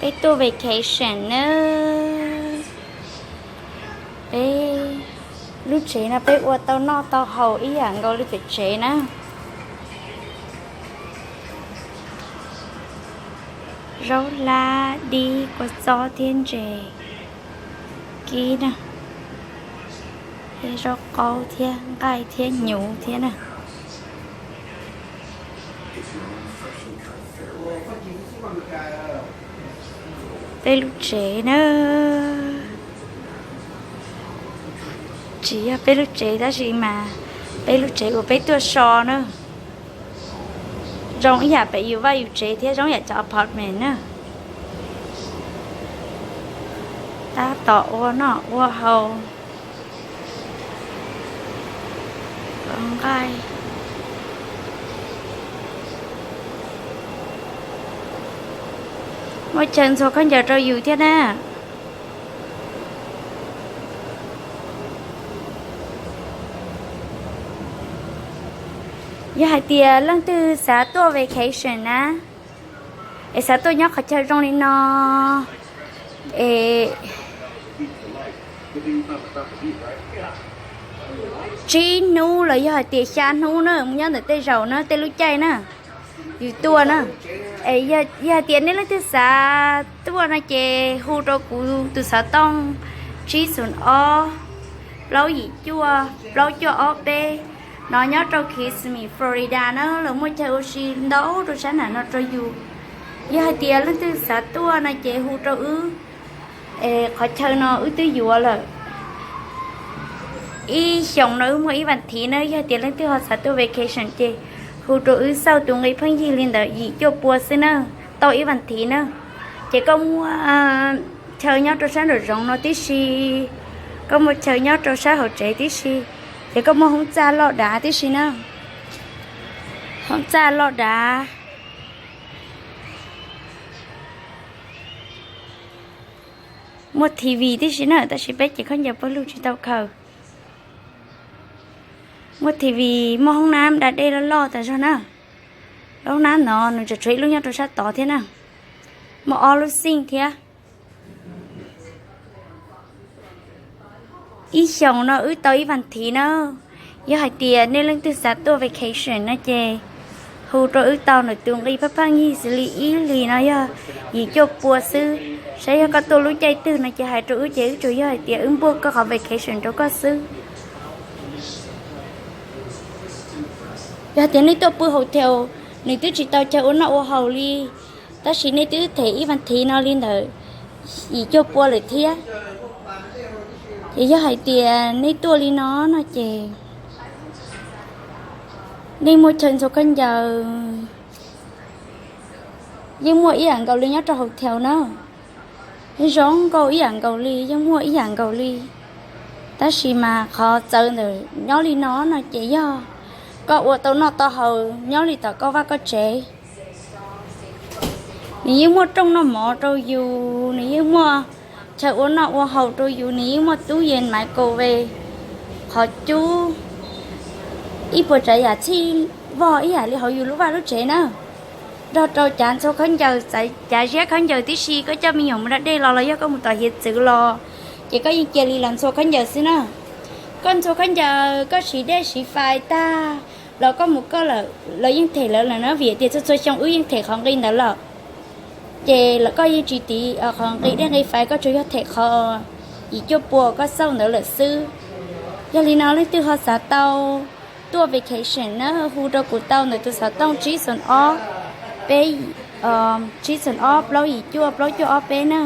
Peb tuaj vacation na. Peb lub tsev no peb ua tau noj tau haus ib yam nkaus li pem tsev na. Zaub hlab dib kua txob thiab ntses kib na, thiab zaub qaub thiab nqaij thiab nyuv thiab na. Peb lub tsev na, tsis yog peb lub tsev tab sis mas peb lub tsev uas peb tuaj so na. Zoo ib yam pem yus vaj yus tsev thiab zoo yam cov apartment na. Tab tom ua noj ua haus, nqaij. Muaj chaw ntxhua khaub ncaws rau yus thiab na. Yog hais tias leej twg xav tuaj vacation na, es xav tuaj nyob qhov chaw zoo li no, es tsib hnub los yog hais tias xya hnub na, mus nyob ntawm tej zaum na, tej lub caij na, yus tuaj na. Es yog hais tias nej leej twg xav tuaj no ces hu rau kuv tus xov tooj tsib xoom ob plaub yim cuaj plaub cuaj ob peb, no nyob rau Kissimmee, Florida na, lawv muaj chaw ua si ntau rau sab nram no rau yus. Yog hais tias leej twg xav tuaj no ces hu rau wb, es qhov chaw no wb twb yuav lawm. Ib xyoos no wb muaj ib vas thiv na, yog tias leej twg ho xav tuaj vacation ces hu rau wb, xauj tus nqi pheej yig li ntawd yim cuaj pua xwb na, tau ib vas thiv na. Ces koj muaj chaw nyob rau sab nraum zoov no tib si, koj muaj chaw nyob rau sab hauv tsev tib si, ces koj muaj hoob txaj loj dav tib si na, hoob txaj loj dav, muaj T V tib si na, tab sis peb ces khaub ncaws pawg lug tsis tau khaws. Muaj T V, muaj hoob nab da dej loj loj tas zog na. Lub hoob nab no nws tseem tshuav ib lub nyob rau sab tod thiab na. Muaj ob lub sink thiab. Ib xyoos no wb tau ib vas thiv na. Yog hais tias nej leej twg xav tuaj vacation no ces hu rau wb tau ntawm tus nqi pheej pheej yig xws li ib hlis no yog yim cuaj pua xwb. Saib yog koj tuaj lub caij twg no ces hais rau wb ces wb tsuas yog hais tias wb npuaj koj qhov vacation rau koj xwb. Yog hais tias nej tuaj pw hotel, nws twb tsis tau chaw ua noj ua haus li, tab sis nej twb them ib vas thiv no li ntawd yim cuaj pua lawm thiab. Ces yog hais tias nej tuaj li no no ces nej muaj chaw ntxhua khaub ncaws, yeej muaj ib yam nkaus li nyob rau hotel na. Yeej zoo nkauj ib yam nkaus li, yeej muaj ib yam nkaus li. Tab sis mas qhov txawv ntawm nyob li no no ces yog koj ua tau noj tau haus nyob li tom koj vaj koj tsev. Nws yeej muaj rooj noj mov rau yus, nws yeej muaj chaw ua noj ua haus rau yus, nws yeej muaj tub yees, microwave, qhov cub, ib puas tsav yam txhij vog ib yam li hauv yus lub vaj lub tsev na. Nrog rau cav ntxhua khaub ncaws, cav ziab khaub ncaws tib si, koj coj me nyuam mus da dej los los yog koj mus tom hiav txwv los, ces koj yeej cia li los ntxhua khaub ncaws xwb na. Koj ntxhua khaub ncaws, koj siv dej siv fais tag los koj mus koj lawm, lawv yeej them lawv lawm na, vim tias txhua txhua xyoo wb yeej them qhov nqi ntawd lawm. Ces lawv, koj yeej tsis tiv qhov nqi dej nqi fais, koj tsuas yog them qhov yim cuaj pua koj xauj ntawd lawm xwb. Yog li no leej twg ho xav tau tuaj vacation na, hu rau kuv tau ntawm tus xov tooj tsib xoom ob peb, tsib xoom ob plaub yim cuaj plaub cuaj ob peb na.